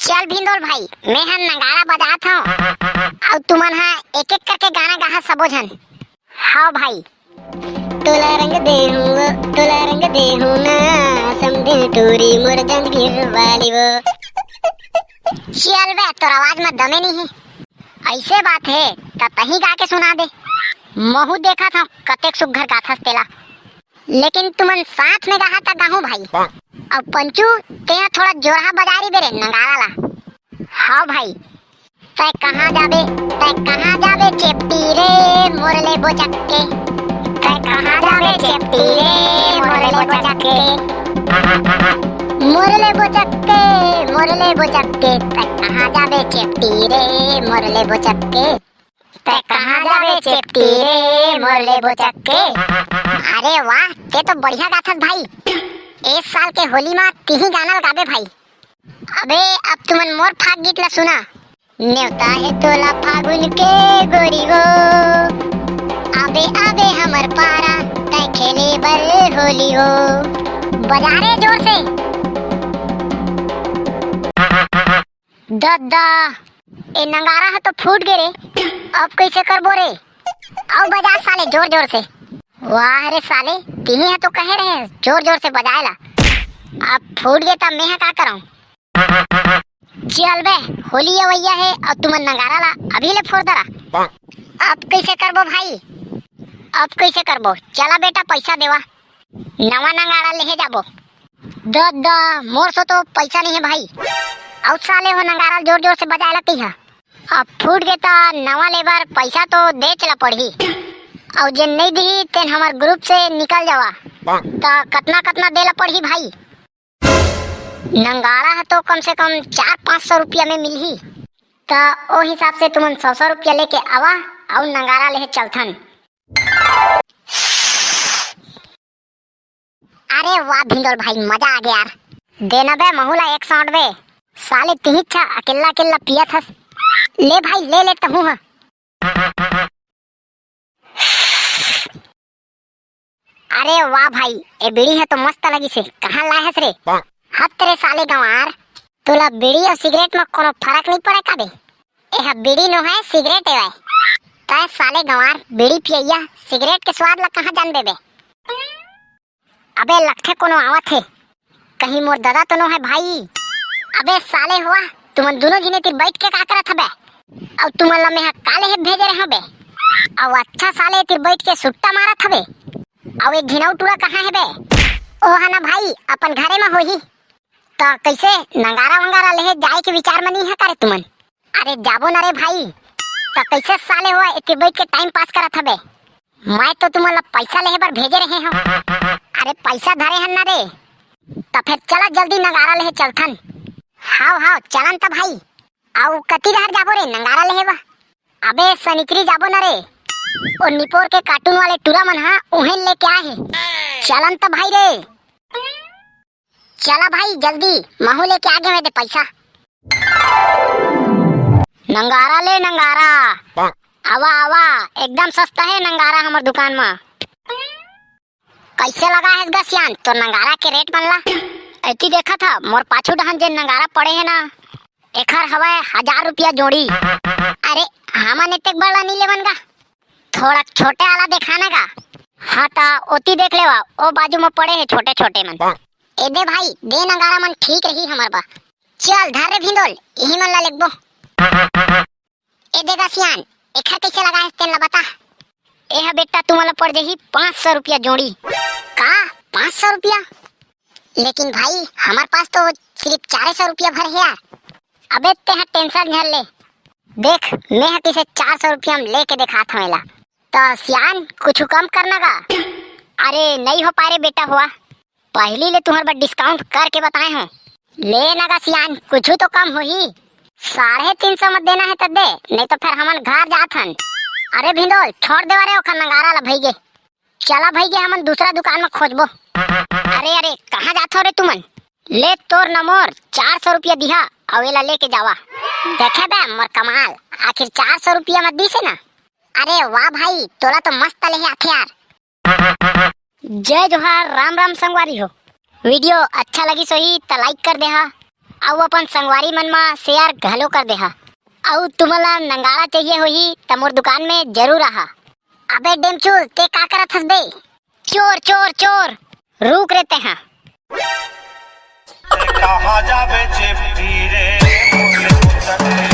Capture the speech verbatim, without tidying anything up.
चल भिंदोल भाई, मैं ह नगाड़ा बजात हव, अउ तुमन ह एक एक करके गाना गाहा सबो झन। हव भाई। तोला रंग देहूं वो, तोला रंग देहूं ना, समधिन टूरी मोर जंजीर वाली वो। चल बे, तोर आवाज म दमे नहीं हे। अइसे बात हे, त तहीं गा के सुना दे। महूं देखत हव, कतेक सुग्घर गाथस तेला। लेकिन तुमन साथ में गाहा त गाहूं भाई। अउ पंचू, तेंहा थोड़ा जोरहा बजा रही बे रे नगाड़ा ला। हव भाई। तैं कहाँ जाबे, तैं कहाँ जाबे चेपटी रे, मोर ले बोचक के। तैं कहाँ जाबे चेपटी रे, मोर ले बोचक के। मोर ले बोचक के, मोर ले बोचक के। तैं कहाँ जाबे चेपटी रे, मोर ले बोचक के। तैं कहाँ जाबे चेपटी रे, मोर ले बोचक के। अरे वाह, तें तो बढ़िया गाथस भाई। ए साल के होली मा तिहीं गाना ल गाबे भाई। अबे, अब तुमन मोर फाग गीत ला सुना। नेवता हे तोला फागुन के गोरी हो, आबे आबे हमर पारा, तैं खेले बर होली हो। बजा रे जोर से। ददा, ए नगारा ह तो फूट गे रे, अब कइसे करबो रे? अउ बजा साले जोर जोर से। वाह रे साले, तिहीं ह तो कहे रहे जोर जोर से बजाए ला, अब फूट गे त मैं ह का करंव? चल बे, होली अवइया हे अउ तुमन नगारा ला अभी ले फोर दरा। अब कइसे करबो भाई, अब कइसे करबो? चला बेटा, पइसा देवा, नवा नगारा लेहे जाबो। ददा, मोर सो तो पइसा नइ हे भाई। अउ साले हो नगारा जोर जोर से बजाए ला कहिहा। अब फूट गे त नवा ले बर पइसा तो देच ला पड़ही। अउ जेन नइ दिही तेन हमर group से निकल जावा। त कतना कतना दे ला पड़ही भाई? नगारा ह तो कम से कम चार पाँच सौ रुपया में मिलही। त ओ हिसाब से तुमन सौ सौ रुपया लेके आवा अउ नगारा लेहे चलथन। अरे वाह भिंदोल भाई, मजा आ गया यार। देना बे महू ला एक shot बे। साले तिहिच ह अकेल्ला अकेल्ला पियत हस। ले भाई, ले ले तहूँ ह। अरे वाह भाई, ए बीड़ी ह तो मस्त लगिस हे। कहाँ लाए हस रे? हत रे साले गंवार, तोला बीड़ी अउ सिगरेट म कोनो फरक नइ पड़े का बे? एह बीड़ी नोहय, सिगरेट एवय। तैं साले गंवार, बीड़ी पियइया, सिगरेट के स्वाद ला कहाँ जानबे बे? अबे लगथे कोनो आवत हे, कहीं मोर ददा तो नोहय भाई? अबे साले होवा, तुमन दूनों झिन एती बइठ के का करत हबे? अउ तुमन ला मेंह का लेहे भेजे रहेंव बे? अउ अच्छा साले एती बइठ के सुट्टा मारत हबे। अउ एक झिन अउ टूरा कहाँ हे बे? ओह ना भाई, अपन घरे म होही। त कइसे नगारा वंगारा लेहे जाए के विचार म नइ हे का रे तुमन? अरे जाबो ना रे भाई। त कइसे साले होवा एती बइठ के time pass करत हबे? मैं तो तुमन ला पइसा लेहे बर भेजे रहेंव। अरे पइसा धरे हन ना रे। त फेर चला जल्दी नगारा लेहे चलथन। हाव हाव चलन त भाई। अउ कती डहर जाबो रे नगारा लेहे बर? अबे सनिचरी जाबो ना रे। ओ निपोर के cartoon वाले टूरा मन ह उहें लेके आए हे। चलन त भाई रे। चला भाई जल्दी, महू लेके आ गेंव एदे पइसा। नगारा ले नगारा। आवा आवा, एकदम सस्ता हे नगारा हमर दुकान म। कइसे लगाए हस गा सियान, तोर नगारा के rate मन ला? एती देखत ह, मोर पाछू डहन जेन नगारा पड़े हे ना, एखर हवय हजार रुपया जोड़ी। अरे, हमन एतेक बड़ ला नइ लेवन गा, थोड़ा छोटे वाला देखा ना गा। हाँ, त ओती देख लेवा, ओ बाजू म पड़े हे छोटे छोटे मन। एदे भाई, दे नगारा मन ठीक रही हमर बर। चल धर रे भिंदोल, इही मन ला लेगबो। एदे गा सियान, एखर कइसे लगाए हस तेन ला बता। एह बेटा, तुमन ला पड़ जाही पाँच सौ रुपया जोड़ी। का? पाँच सौ रुपया? लेकिन भाई, हमर पास तो सिरिफ चारे सौ रुपया भर हे यार। अबे तेंह tension झन ले। देख, मेंह कइसे चार सौ रुपया म लेके देखात हंव एला। त सियान, कुछु कम कर ना गा। अरे, नइ हो पाए रे बेटा होवा। पहिली ले तुंहर बर discount करके बताए हंव। ले ना गा सियान, कुछु तो कम होही। साढ़े तीन सौ म देना हे त दे, नइ तो फेर हमन घर जात हन। अरे भिंदोल, छोड़ देवा रे ओखर नगारा ला भइगे। चला भइगे, हमन दूसरा दुकान म खोजबो। अरे, अरे, कहाँ जात हव रे तुमन? ले तोर न मोर, चार सौ रुपया दिहा, अउ एला लेके जावा। देखे बे मोर कमाल, आखिर चार सौ रुपया म दिस हे ना। अरे वाह भाई, तोला तो मस्त लेहे आथे यार। जय जोहार, राम राम संगवारी हो। Video अच्छा लगिस होही त like कर देहा, अउ अपन संगवारी मन मा share घलो कर देहा। अउ तुमन ला नंगाड़ा चाहिए होही, त मोर दुकान में जरूर आहा। अबे डेमचुल, ते का करत हस बे? चोर, चोर, चोर! रुक रे तेहा। कहाँ जाबे चेपटी रे, मोर ले कुत्ता रे।